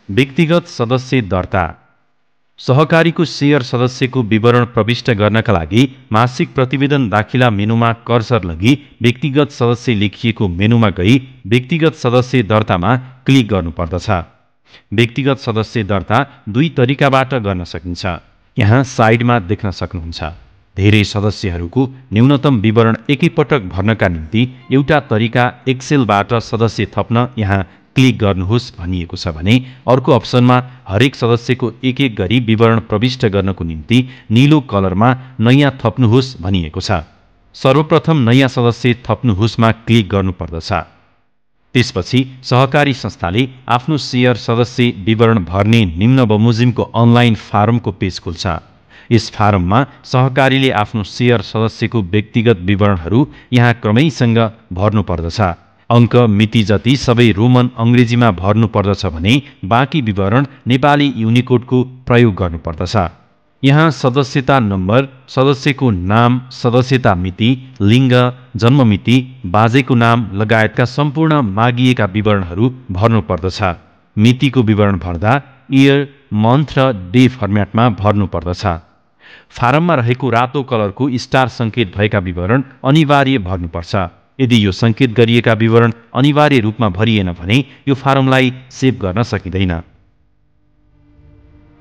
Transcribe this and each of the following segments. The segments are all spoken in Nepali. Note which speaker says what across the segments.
Speaker 1: व्यक्तिगत सदस्य दर्ता। सहकारीको शेयर सदस्यको विवरण प्रविष्ट गर्नका लागि मासिक प्रतिवेदन दाखिला मेनुमा कर्सर लगी व्यक्तिगत सदस्य लेखिएको मेनुमा गई व्यक्तिगत सदस्य दर्तामा क्लिक गर्नुपर्दछ। व्यक्तिगत सदस्य दर्ता दुई तरिकाबाट गर्न सकिन्छ। यहाँ साइडमा देख्न सक्नुहुन्छ। धेरै सदस्यहरूको न्यूनतम विवरण एकैपटक भर्नका निम्ति एउटा तरिका एक्सेलबाट सदस्य थप्न यहाँ क्लिक गर्नुहोस् भनिएको छ भने अर्को अप्सनमा हरेक सदस्यको एक एक गरी विवरण प्रविष्ट गर्नको निम्ति नीलो कलरमा नयाँ थप्नुहोस् भनिएको छ। सर्वप्रथम नयाँ सदस्य थप्नुहोस्मा क्लिक गर्नुपर्दछ। त्यसपछि सहकारी संस्थाले आफ्नो शेयर सदस्य विवरण भर्ने निम्न बमोजिमको अनलाइन फारमको पेज खोल्छ। यस फारममा सहकारीले आफ्नो शेयर सदस्यको व्यक्तिगत विवरणहरू यहाँ क्रमैसँग भर्नुपर्दछ। अङ्क मिति जति सबै रोमन अङ्ग्रेजीमा भर्नुपर्दछ भने बाँकी विवरण नेपाली युनिकोडको प्रयोग गर्नुपर्दछ। यहाँ सदस्यता नम्बर, सदस्यको नाम, सदस्यता मिति, लिङ्ग, जन्ममिति, बाजेको नाम लगायतका सम्पूर्ण मागिएका विवरणहरू भर्नुपर्दछ। मितिको विवरण भर्दा इयर, मन्थ र डे फर्म्याटमा भर्नुपर्दछ। फारममा रहेको रातो कलरको स्टार सङ्केत भएका विवरण अनिवार्य भर्नुपर्छ। यदि यो सङ्केत गरिएका विवरण अनिवार्य रूपमा भरिएन भने यो फारमलाई सेभ गर्न सकिँदैन।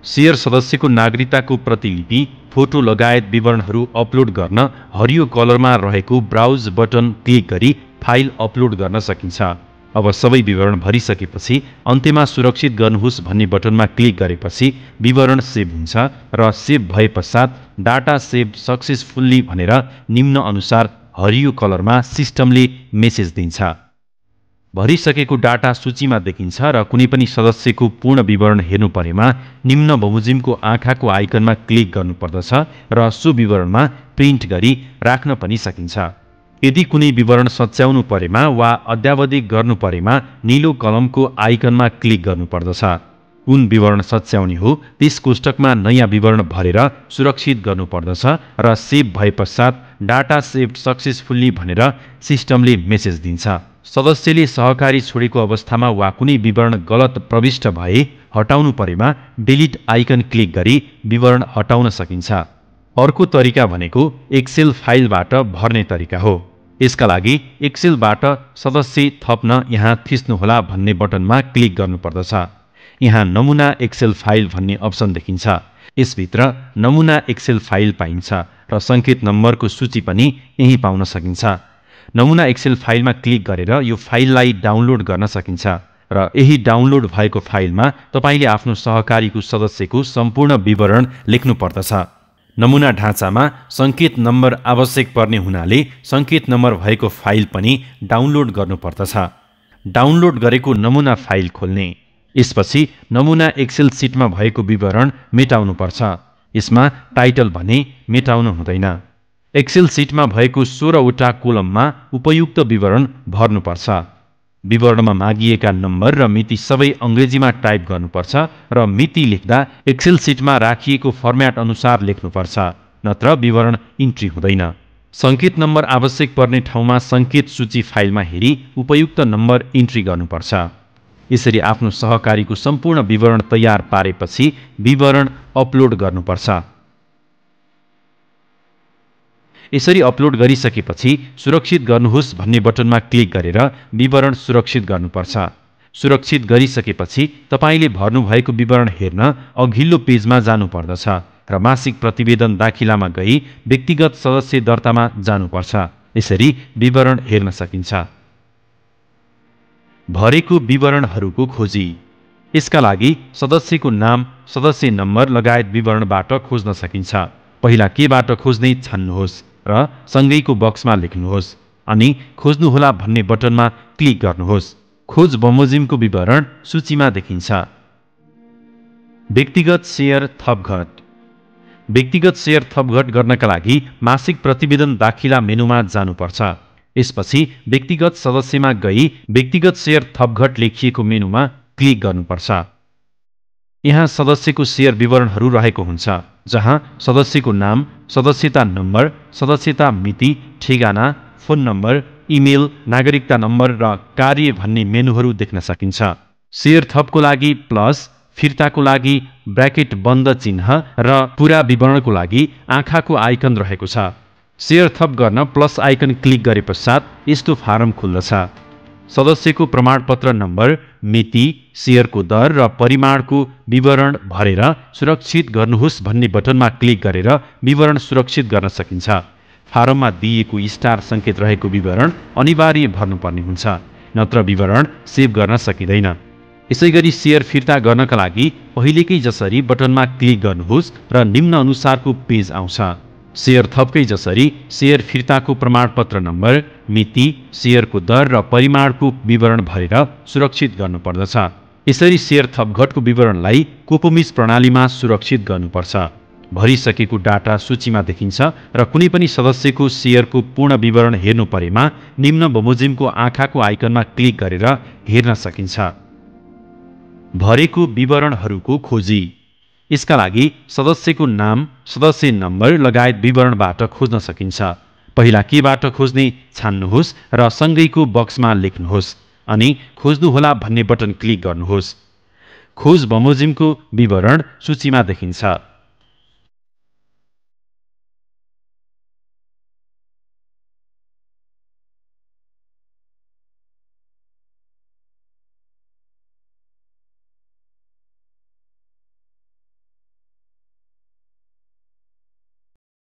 Speaker 1: शेयर सदस्यको नागरिकताको प्रतिलिपि, फोटो लगायत विवरणहरू अपलोड गर्न हरियो कलरमा रहेको ब्राउज बटन क्लिक गरी फाइल अपलोड गर्न सकिन्छ। अब सबै विवरण भरिसकेपछि अन्त्यमा सुरक्षित गर्नुहोस् भन्ने बटनमा क्लिक गरेपछि विवरण सेभ हुन्छ र सेभ भए पश्चात डाटा सेभ सक्सेसफुल्ली भनेर निम्न अनुसार हरियो कलरमा सिस्टमले मेसेज दिन्छ। भरिसकेको डाटा सूचीमा देखिन्छ र कुनै पनि सदस्यको पूर्ण विवरण हेर्नु परेमा निम्न बमोजिमको आँखाको आइकनमा क्लिक गर्नुपर्दछ र सो विवरणमा प्रिन्ट गरी राख्न पनि सकिन्छ। यदि कुनै विवरण सच्याउनु परेमा वा अद्यावधिक गर्नु परेमा नीलो कलमको आइकनमा क्लिक गर्नुपर्दछ। कुन विवरण सच्याउने हो त्यस कोष्टकमा नयाँ विवरण भरेर सुरक्षित गर्नुपर्दछ र सेभ भए पश्चात डाटा सेभ सक्सेसफुल्ली भनेर सिस्टमले मेसेज दिन्छ। सदस्यले सहकारी छोडेको अवस्थामा वा कुनै विवरण गलत प्रविष्ट भए हटाउनु परेमा डिलिट आइकन क्लिक गरी विवरण हटाउन सकिन्छ। अर्को तरिका भनेको एक्सेल फाइलबाट भर्ने तरिका हो। यसका लागि एक्सेलबाट सदस्य थप्न यहाँ थिच्नुहोला भन्ने बटनमा क्लिक गर्नुपर्दछ। यहाँ नमुना एक्सेल फाइल भन्ने अप्सन देखिन्छ। यसभित्र नमुना एक्सेल फाइल पाइन्छ र सङ्केत नम्बरको सूची पनि यही पाउन सकिन्छ। नमुना एक्सेल फाइलमा क्लिक गरेर यो फाइललाई डाउनलोड गर्न सकिन्छ र यही डाउनलोड भएको फाइलमा तपाईँले आफ्नो सहकारीको सदस्यको सम्पूर्ण विवरण लेख्नुपर्दछ। नमुना ढाँचामा सङ्केत नम्बर आवश्यक पर्ने हुनाले सङ्केत नम्बर भएको फाइल पनि डाउनलोड गर्नुपर्दछ। डाउनलोड गरेको नमुना फाइल खोल्ने। यसपछि नमुना एक्सेल सिटमा भएको विवरण मेटाउनुपर्छ। यसमा टाइटल भने मेटाउनु हुँदैन। एक्सेल सिटमा भएको 16वटा कोलममा उपयुक्त विवरण भर्नुपर्छ। विवरणमा मागिएका नम्बर र मिति सबै अङ्ग्रेजीमा टाइप गर्नुपर्छ र मिति लेख्दा एक्सेल सिटमा राखिएको फर्म्याट अनुसार लेख्नुपर्छ, नत्र विवरण इन्ट्री हुँदैन। सङ्केत नम्बर आवश्यक पर्ने ठाउँमा सङ्केत सूची फाइलमा हेरी उपयुक्त नम्बर इन्ट्री गर्नुपर्छ। यसरी आफ्नो सहकारीको सम्पूर्ण विवरण तयार पारेपछि विवरण अपलोड गर्नुपर्छ। यसरी अपलोड गरिसकेपछि सुरक्षित गर्नुहोस् भन्ने बटनमा क्लिक गरेर विवरण सुरक्षित गर्नुपर्छ। सुरक्षित गरिसकेपछि तपाईँले भर्नुभएको विवरण हेर्न अघिल्लो पेजमा जानुपर्दछ र मासिक प्रतिवेदन दाखिलामा गई व्यक्तिगत सदस्य दर्तामा जानुपर्छ। यसरी विवरण हेर्न सकिन्छ। भरेको विवरणहरूको खोजी। यसका लागि सदस्यको नाम, सदस्य नम्बर लगायत विवरणबाट खोज्न सकिन्छ। पहिला केबाट खोज्ने छान्नुहोस् र सँगैको बक्समा लेख्नुहोस् अनि खोज्नुहोला भन्ने बटनमा क्लिक गर्नुहोस्। खोज बमोजिमको विवरण सूचीमा देखिन्छ। व्यक्तिगत शेयर थपघट। व्यक्तिगत शेयर थपघट गर्नका लागि मासिक प्रतिवेदन दाखिला मेनुमा जानुपर्छ। यसपछि व्यक्तिगत सदस्यमा गई व्यक्तिगत शेयर थपघट लेखिएको मेनुमा क्लिक गर्नुपर्छ। यहाँ सदस्यको शेयर विवरणहरू रहेको हुन्छ, जहाँ सदस्यको नाम, सदस्यता नम्बर, सदस्यता मिति, ठेगाना, फोन नम्बर, इमेल, नागरिकता नम्बर र कार्य भन्ने मेनुहरू देख्न सकिन्छ। सेयर थपको लागि प्लस, फिर्ताको लागि ब्र्याकेट बन्द चिन्ह र पूरा विवरणको लागि आँखाको आइकन रहेको छ। सेयर थप गर्न प्लस आइकन क्लिक गरे पश्चात यस्तो फारम खुल्दछ। सदस्यको प्रमाणपत्र नम्बर, मिति, सेयरको दर र परिमाणको विवरण भरेर सुरक्षित गर्नुहोस् भन्ने बटनमा क्लिक गरेर विवरण सुरक्षित गर्न सकिन्छ। फारममा दिइएको स्टार सङ्केत रहेको विवरण अनिवार्य भर्नुपर्ने हुन्छ, नत्र विवरण सेभ गर्न सकिँदैन। यसैगरी सेयर फिर्ता गर्नका लागि पहिलेकै जसरी बटनमा क्लिक गर्नुहोस् र निम्न अनुसारको पेज आउँछ। सेयर थपकै जसरी सेयर फिर्ताको प्रमाणपत्र नम्बर, मिति, सेयरको दर र परिमाणको विवरण भरेर सुरक्षित गर्नुपर्दछ। यसरी सेयर थपघटको विवरणलाई कोपोमिस प्रणालीमा सुरक्षित गर्नुपर्छ। भरिसकेको डाटा सूचीमा देखिन्छ र कुनै पनि सदस्यको सेयरको पूर्ण विवरण हेर्नु परेमा निम्न बमोजिमको आँखाको आइकनमा क्लिक गरेर हेर्न सकिन्छ। भरेको विवरणहरूको खोजी। यसका लागि सदस्यको नाम, सदस्य नम्बर लगायत विवरणबाट खोज्न सकिन्छ। पहिला केबाट खोज्ने छान्नुहोस् र सँगैको बक्समा लेख्नुहोस् अनि खोज्नुहोला भन्ने बटन क्लिक गर्नुहोस्। खोज बमोजिमको विवरण सूचीमा देखिन्छ।